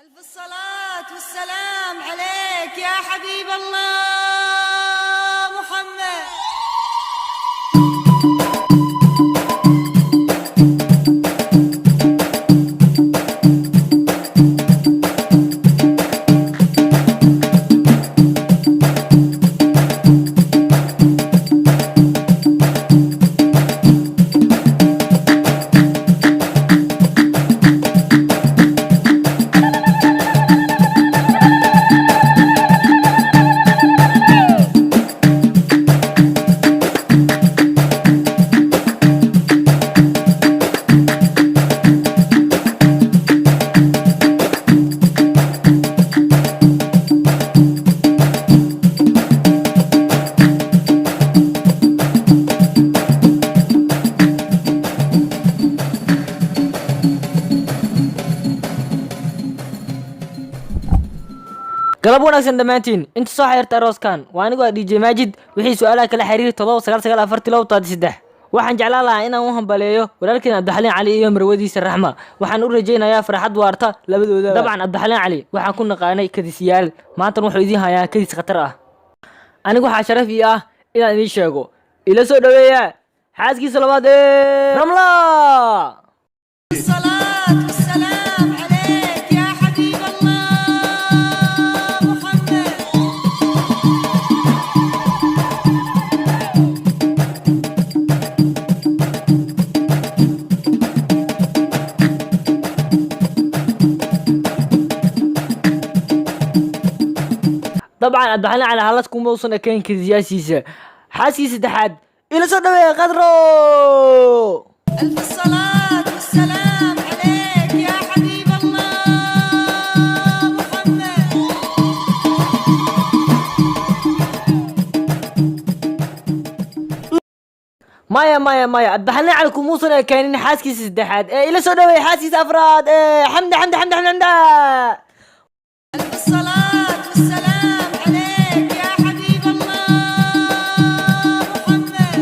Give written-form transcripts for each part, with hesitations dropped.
ألف الصلاة والسلام عليك يا حبيب الله محمد. Galab wanaagsan dhammaantiin inta soo xeerta arooskan. Waa anigu waa DJ Maajid. Wixii su-aalaha kala xiriir 7994233. Waxaan jeclaan lahaa inaan u hambaleeyo walaalkeen Cabdixaliin Cali iyo marwadiisa Raxma. Waxaan u rajaynayaa farxad waarta labadooda. Dabcan Cabdixaliin Cali waxaan ku naqaanay kadisyaal, maantan wuxuu idiin hayaa kadis khatar ah. Anigu waxaa sharaf ii ah inaan idiin sheego. Ila soo dhaweeya xaaskiisa labaad ee Ramla. الصلاة والسلام عليك يا حبيب الله محمد. Dabcan Cabdixaliin Cali halad kuma uusan ekayn kadisyaashiisa. Xaaskiisa saddexaad ila soo dhaweeya, Qadro. ألف الصلاة والسلام عليك يا حبيب الله محمد. Maya, maya, maya, Cabdixaliin Cali kumuusan ekaynin xaaskiisa saddexaad ee ila soo dhaweeya xaaskiisa afraad ee Xamda, Xamda, Xamda, Xamda, Xamda. ألف الصلاة والسلام عليك يا حبيب الله محمد.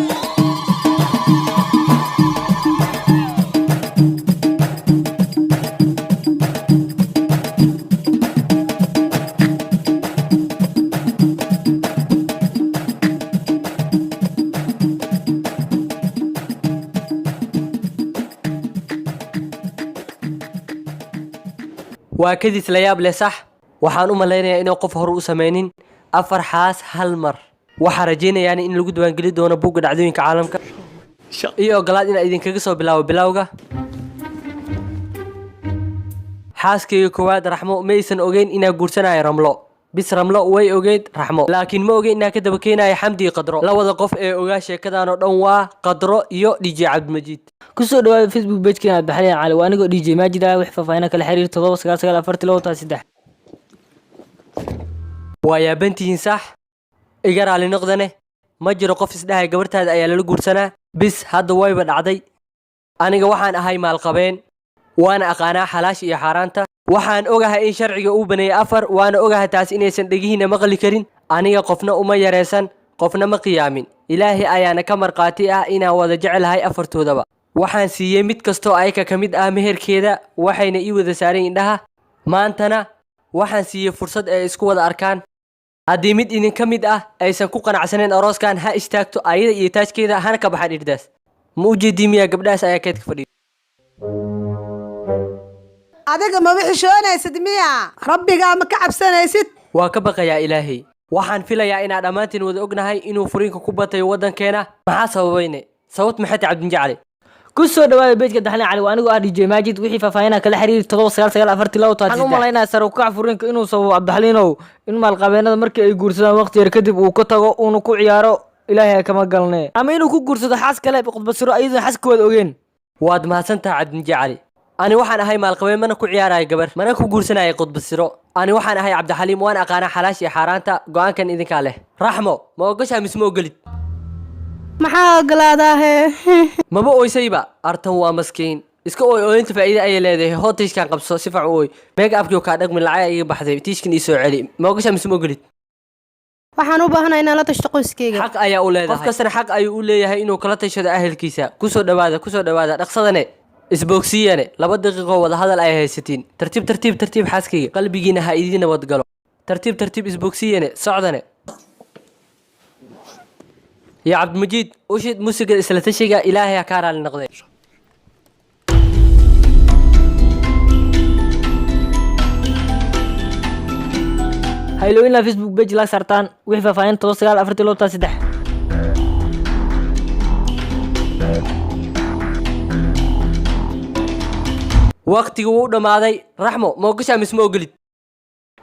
Waa kadis la yaab leh, sax? Waxaan u malaynayaa inuu qof hore u samaynin afar xaas hal mar. Waxaan rajaynayaa in lagu diiwaangeli doono buugga dhacdooyinka caalamka. Iyo ogolaad inaan idinkaga soo bilaabo bilowga. Xaaskayga koowaad Raxmo ma aysan ogeyn inaa guursanayo Ramlo. Bis Ramlo way ogeyd Raxmo, laakiin ma ogeyn inaa ka daba keenayo Xamdi iyo Qadro. Labada qof ee ogaa sheekadan oo dhan waa Qadro iyo DJ Cabdimajiid. Kusoo dhawaada Facebook pagekeena Cabdixaliin Cali. Waa anigoo DJ Maajid ah. Wix faahfaahina kala xiriir 7994233. Waa yaabantihiin, sax? Iga raali noqdane, ma jiro qof isdhahay gabartaada ayaa lala guursanaa. Bis hadda wayba dhacday. Aniga waxaan ahay maalqabeen, waana aqaanaa xalaasha iyo xaaraanta. Waxaan ogahay in sharciga uu baneeyey afar, waana ogahay taas inaysan dhegihiina maqli karin. Aniga qofna uma yareysan, qofna ma qiyaamin. Ilaahay ayaana ka markhaati ah inaan wada jecelahay afartoodaba. Waxaan siiyey mid kastoo ayaka ka mid ah meherkeeda, waxayna ii wada saareen indhaha. Maantana waxaan siiyey fursad ay isku wada arkaan. Haddii mid idinka mid ah aysan ku qanacsaneyn arooskan, ha istaagto ayada iyo taajkeeda, hana ka baxaan irdaas. Ma u jeedii miyaa? Gabdhahaas ayaa keedka fadhiya. Adiga ma wixishoonaysid miya? Rabbigaa ma ka cabsanaysid? Waa ka baqayaa Ilaahay. Waxaan filayaa inaan dhammaantiin wada ognahay inuu furiinka ku batay waddankeena. Maxaa sababayne? Sababt maxay tahay, Cabdinjacli? Ku soo dhawaada pageka Cabdixaliin Cali. Waa anigoo ah DJ Maajid. Wixii faahfaahinaa kala xiriir 79942. Waxaan u malaynayaa sare u kaca furiinka inuu sababo, Cabdixaliinow, in maalqabeenada markii ay guursadaan waqti yar kadib uu ka tago uuna ku ciyaaro, Ilaahay kama galne, ama inuu ku guursado xaas kale khudbasiro ayadoon xaaskooda ogeen. Waad mahadsantahay, Cabdinjacli. Ani waxaan ahay maalqabeen, mana ku ciyaarayo gabar, mana ku guursanayo khudbasiro. Ani waxaan ahay Cabdixaliim, waan aqaanaa xalaasha iyo xaaraanta. Go-aankan idinkaa leh. Raxmo, ma ogoshaa mise ma ogolid? Maxaa ogolaadaahe? Maba oysayba? Artan waa maskiin. Iska ooy, ooyinta faa'iide ayay leedahay. Hoo, tiishkan qabso, si fiican u ooy. Make upkii kaa dhaqmi, lacag iga baxday. Tiishkan ii soo celi. Ma ogoshaa mise ma ogolid? Waxaan u baahanahay inaan la tashto qoyskayga. Xaq ayaa u leedahay. Qof kastana xaq ayuu u leeyahay inuu kala tashado ahelkiisa. Kusoo dhawaada, kusoo dhawaada, dhaqsadane. Isbogsiyane 2 daqiiqo wada hadal ay haysatiin. Tartiib, tartiib, tartiib. Xaaskayga, qalbigiina ha idiin nabadgalo. Tartiib, tartiib, isbogsiyane, socdane. Ya Cabdimajiid, ushid musiga isla tashiga. Ilaahay ha kaa raali noqday. Ha ilowin ilaa Facebook page la saartaan. Wixii faahfaahin, 794 2 3. Waqtigu wuu dhammaaday. Raxmo, ma ogashaa mise ma ogolid?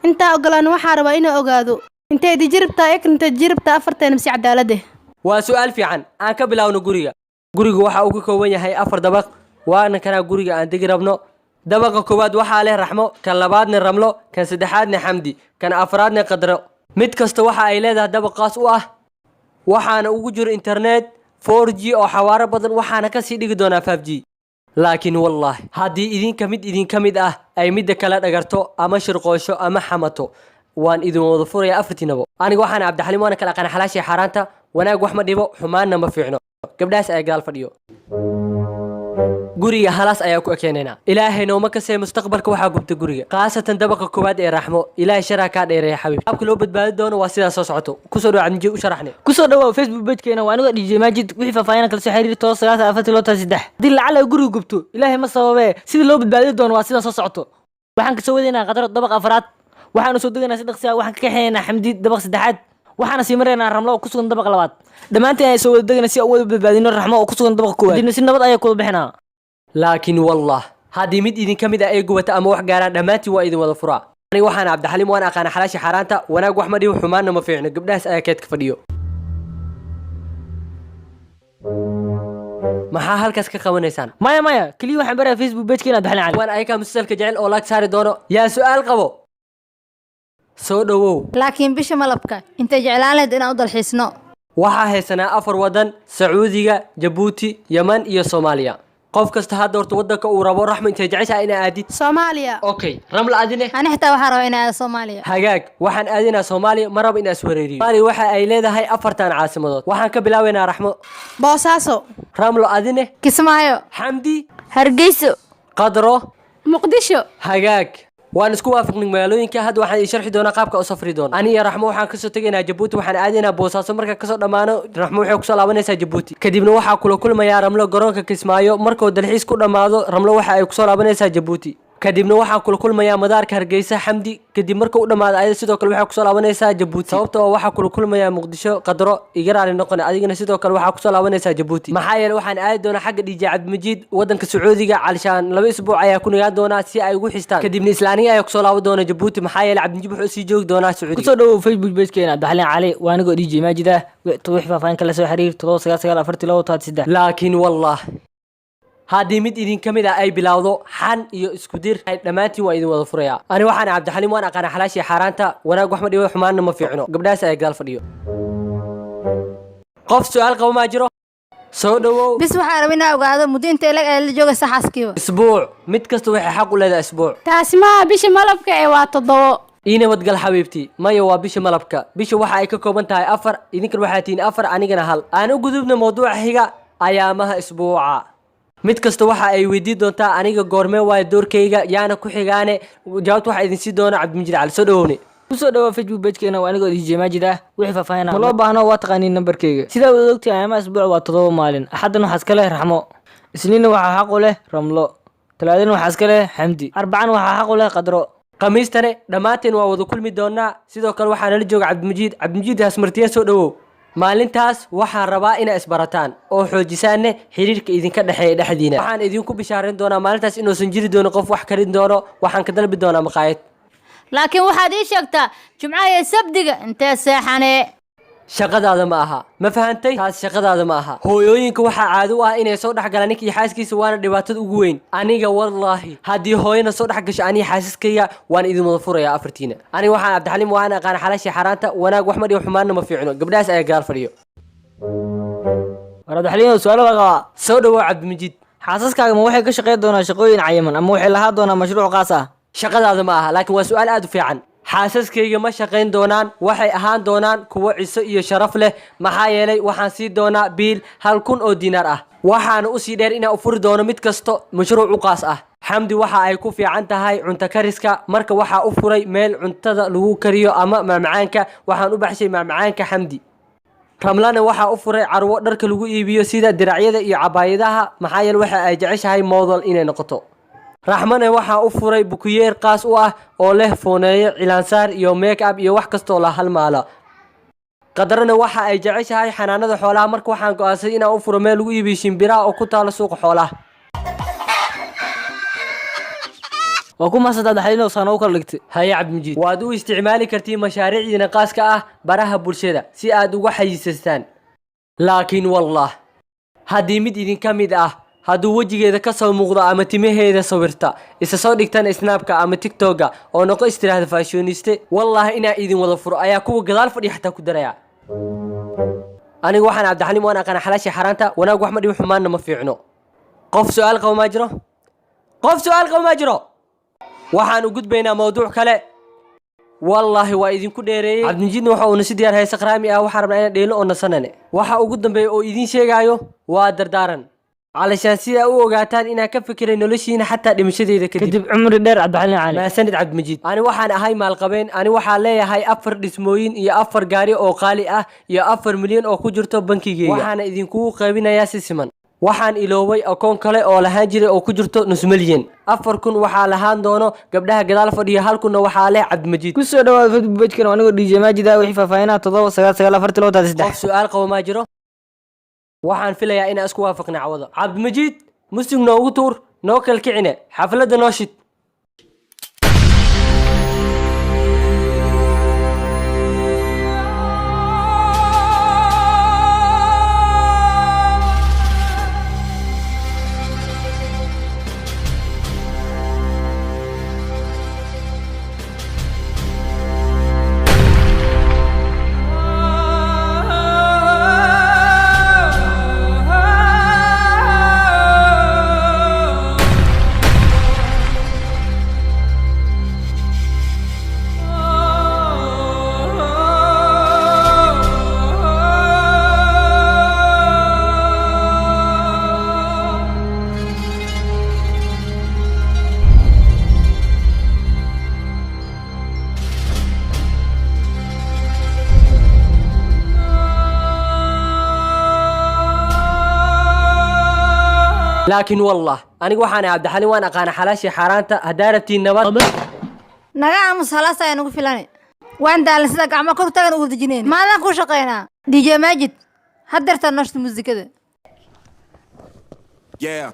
Intaa ogolaan, waxaa rabaa inaa ogaado intay dijiribtaa ek, intay jiribtaa afarteena mise cadaalade. Waa su'aal fiican. Aan ka bilaawno guriga. Gurigu waxa uu ka kooban yahay afar dabaq, waana kanaa guriga aan degi rabno. Dabaqa koowaad waxaa leh Raxmo, kan labaadna Ramlo, kan saddexaadna Xamdi, kan afraadna Qadro. Mid kasta waxa ay leedahay dabaq qaas u ah, waxaana ugu jiro internet 4G oo xawaaro badan, waxaana kasii dhigi doonaa 5G. Laakiin wallaahi, haddii idinka mid idinka mid ah ay midda kale dhagarto ama shirqoosho ama xamato, waan idin wada furaya afartiinabo. Aniga waxaan Cabdixaliim, waana kala aqaana xalaashii xaaraanta. Wanaag wax ma dhibo, xumaanna ma fiicno. Gabdhahaas ayaa gadaal fadhiyo. Guriga halaas ayaa ku ekeenaynaa. Ilaahay nooma kasee mustaqbalka waxaa gubta guriga, khaasatan dabaqa koowaad ee Raxmo. Ilaahay sharaa kaa dheereeya, xabiib. Qaabka loo badbaadi doono waa sidaas soo socoto. Kusoo dhawo, Cabdinji, u sharaxne. Kusoo dhawow Facebook page-keena. Waa anigoo DJ Maajid. Wixii faahfaahin kala soo xiriir 794 2 3. Haddii lacala guriga gubto, Ilaahay ma sababee, sidii loo badbaadi doono waa sidan soo socoto. Waxaan kasoo wadaynaa Qadaro dabaq afraad, waxaanu soo degaynaa si dhaqsi ah. Waxaan ka kaxaynaynaa Xamdi dabaq saddexaad, waxaana sii maraynaa Ramlo oo ku sugan dabaq labaad. Dhammaanteen ay soo wada degayna si aan u wada badbaadino Raxmo oo ku sugan dabaqa koowaad. Kadibna si nabad ayaa kuwada bixinaa. Laakiin wallah, haddii mid idinka mid ah ay gubata ama wax gaaraan, dhammaantiin waa idin wada furaa. Aniga waxaan Cabdixaliim, waan aqaana xalaashii xaaraanta. Wanaag wax ma dhibo, xumaanna ma fiicno. Gabdhahaas ayaa keedka fadhiyo. Maxaa halkaas ka qabanaysaan? Maya, maya, keliya waxaan barayaa Facebook page-keena Cabdixaliim Cali. Waan ayakaa musalsalka jecel oo laag saari doono. Yaa su-aal qabo? Soo dhowow. Laakiin bisha malabka intay jeclaan lahayd inaan u dalxiisno? Waxaa haysanaa afar waddan: Sacuudiga, Jabuuti, Yeman iyo Soomaaliya. Qof kasta ha doorto waddanka uu rabo. Raxmo, intay jeceshahay inaa aadid? Soomaaliya. Okay, Ramla, adine? Ani xitaa waxaa rabaa inaan aado Soomaaliya. Hagaag, waxaan aadinaa Soomaaliya. Ma rabo inaan iswareeriyo. Soomaaliya waxa ay leedahay afartan caasimadood. Waxaan ka bilaabaynaa Raxmo. Boosaaso. Ramlo, adine? Kismaayo. Xamdi? Hargeyso. Qadro? Muqdisho. Hagaag, waan isku waafaqnay magaalooyinka. Hadda waxaan ii sharxi doonaa qaabka u safri doono. Ani iyo Raxmo waxaan kasoo tegaynaa Jabuuti, waxaan aadaynaa Boosaaso. Markaan kasoo dhammaano, Raxmo waxay kusoo laabanaysaa Jabuuti. Kadibna waxaa kula kulmayaa Ramlo garoonka Kismaayo. Markuu dalxiis ku dhammaado, Ramlo waxa ay kusoo laabanaysaa Jabuuti. Kadibna waxaan kula kulmayaa madaarka Hargeysa Xamdi. Kadib marka u dhammaado, ayada sidoo kale waxay kusoo laabanaysaa Jabuuti, sababta oo waxaa kula kulmayaa Muqdisho. Qadro, iga raali noqon, adigana sidoo kale waxaa kusoo laabanaysaa Jabuuti, maxaa yeele waxaan aadi doonaa xagga DJ Cabdimajiid, wadanka Sacuudiga. Calishaan 2 isbuuc ayaa ku nagaan doonaa si ay ugu xistaan. Kadibna isla aniga ayaa kusoo laaban doona Jabuuti, maxaa yeele Cabdimajiid wuxuu sii joogi doonaa Sacuudiga. Kusoo dhawow Facebook page-keena Cabdixaliin Cali. Waa anigoo DJ Maajid ah. Wixii faahfaahin kala soo xiriir 799 42 3. Laakiin wallah, haddii mid idinka mid ah ay bilowdo xan iyo isku dir, dhammaantiin waa idin wada furayaa. Ani waxaan Cabdixaliim, waan aqaana xalaashii xaaraanta. Wanaag wax ma dhibo, xumaanna ma fiicno. Gabdhahaas ayaa gadaal fadhiyo. Qof su-aal qabo maa jiro? Soo dhowow. Bis waxaa rabaa inaan ogaado muddo intay lag la joogaysa xaaskiiba. Isbuuc. Mid kasta waxay xaq u leedahay isbuuc. Taasi maaha bisha malabka ee waa 7. Ii nabadgal, xabiibti. Maya, waa bisha malabka. Bisha waxa ay ka kooban tahay afar. Idinkan waxaa tihiin afar, anigana hal. Aan u gudubno mawduuca xiga, ayaamaha isbuuca. Mid kasta waxa ay weydiin doontaa aniga goormee waayo doorkayga, yaana ku xigaane. Jawaabta waxaa idin sii doona Cabdimajid Cali. Soo dhawowne. Kusoo dhawaa Facebook page-keena. Waa anigoo DJ Maajid ah. Wixii faahfaahin ma loo baahno, waa taqaaniin nambarkeyga. Sidaa wada ogtahay, ayaamaha isbuuc waa 7 maalin. Axaddan waxaa iska leh Raxmo, Isniinna waxaa xaq u leh Ramlo, Talaadana waxaa iska leh Xamdi, Arbacana waxaa xaq u leh Qadro. Khamiistane dhammaanteen waa wada kulmi doonaa. Sidoo kale waxaa nala jooga Cabdimajiid. Cabdimajiid hasmartiya, soo dhowow. Maalintaas waxaan rabaa inaa isbarataan oo xoojisaanne xiriirka idinka dhexeeya dhexdiina. Waxaan idinku bishaarin doonaa maalintaas inuusan jiri doono qof wax karin doono. Waxaan ka dalbi doonaa maqaayad. Laakiin waxaad ii sheegtaa, Jumcaha iyo Sabdiga intee seexanee? Shaqadaada ma aha, ma fahantay? Taas shaqadaada ma aha. Hooyooyinka waxaa caado u ah inay soo dhex galaan ninka iyo xaaskiisa, waana dhibaatada ugu weyn. Aniga wallaahi, haddii hooyana soo dhex gasho aniga xaasaskayga, waan idin wada furayaa afartiina. Aniga waxaan Cabdixaliim, waan aqaan xalaashii xaaraanta. Wanaag wax ma dhigo, xumaanna ma fiicno. Gabdhahaas ayaa gadaal fadhiyo. War Cabdixaliin, su-aalo baa qabaa. Soo dhawow, Cabdimajiid. Xaasaskaaga ma waxay ka shaqeyn doonaa shaqooyin cayiman ama waxay lahaa doonaa mashruuc qaas ah? Shaqadaada ma aha, laakiin waa su-aal aad u fiican. Xaasaskayga ma shaqayn doonaan, waxay ahaan doonaan kuwo ciso iyo sharaf leh, maxaa yeelay waxaan sii doonaa biil 1000 oo diinaar ah. Waxaana usii dheer inaan u furi doono mid kasto mashruuc u qaas ah. Xamdi waxa ay ku fiican tahay cunto kariska, marka waxaa u furay meel cuntada lagu kariyo ama macmacaanka. Waxaan u baxshay Macmacaanka Xamdi. Ramlana waxaa u furay carwo dharka lagu iibiyo sida diracyada iyo cabaayadaha, maxaa yeele waxa ay jeceshahay model inay noqoto. Raxmana waxaa u furay bukuyeer qaas u ah oo leh fooneeyo, cilaansaar iyo make up iyo wax kastoo la halmaala. Qadarana waxa ay jeceshahay xanaanada xoolaha, marka waxaan go'aansaday inaan u furo meel lagu iibiyo shimbiraha oo ku taalo suuqa xoolaha. Waa ku mahadsantaa, Cabdixaliinow, saa noogu kala dhigtay. Haye Cabdimajiid, waad u isticmaali kartiin mashaariicdiina qaaska ah baraha bulshada si aad uga xayiisaystaan, laakiin wallah haddii mid idinka mid ah hadduu wejigeeda ka soo muuqdo ama timaheeda sawirta isa soo dhigtan Snapka ama TikToka oo noqo istiraahda fashionista, wallaahi inaa idin wada furo ayaa kuwa gadaal fadhiya xataa ku daraya. Aniga waxaan Cabdixaliim, waan aqaana xalaashii xaaraanta. Wanaag wax ma dhibo, xumaanna ma fiicno. Qof su-aal qabo maa jiro? Qof su-aal qabo maa jiro? Waxaan u gudbaynaa mawduuc kale. Wallaahi waa idinku dheereeyey. Cabdimajidna waxa uuna si diyaar heese qaraami ah. Waxaan rabnaa inaan dheelo oo nasanane. Waxa ugu dambeeya oo idiin sheegaayo waa dardaaran, calashaan sidaa u ogaataan inaan ka fikiray noloshiina xataa dhimashadeeda kadib. Kadib cumri dheer, Cabdixaliin Cali. Mahadsanid, Cabdimajiid. Ani waxaan ahay maalqabeen. Ani waxaan leeyahay afar dhismooyin iyo afar gaari oo qaali ah iyo 4 milyan oo ku jirto bankigeyga, waxaana idinkugu qaybinayaa si siman. Waxaan iloobay akoon kale oo lahaan jiray oo ku jirto nus milyan. 4000 waxaa lahaan doono gabdhaha gadaal fadhiya, 1 kunna waxaa leh Cabdimajiid. Ku soo dhawaada Facebook page-kan, anigoo DJ Maajid ah. Wixii faahfaahinaha 799 42 3. Qof su-aal qabo maa jiro? Waxaan filayaa inaan isku waafaqnay cawada. Cabdimajiid, musig noogu tuur, noo kalkicine, xafladda noo shid. Laakiin wallah aniga waxaan ahay Cabdixaliin, waan aqaana xalaashii xaaraanta. Haddaa rabtiin nabad. Naga aamus, halaas ayaa nagu filani. Waan daalin sida gacmo kor taagan ugu dejinayn. Maadan ku shaqaynaa, DJ Maajid, haddeertaa nooshta muusikada. Yeah.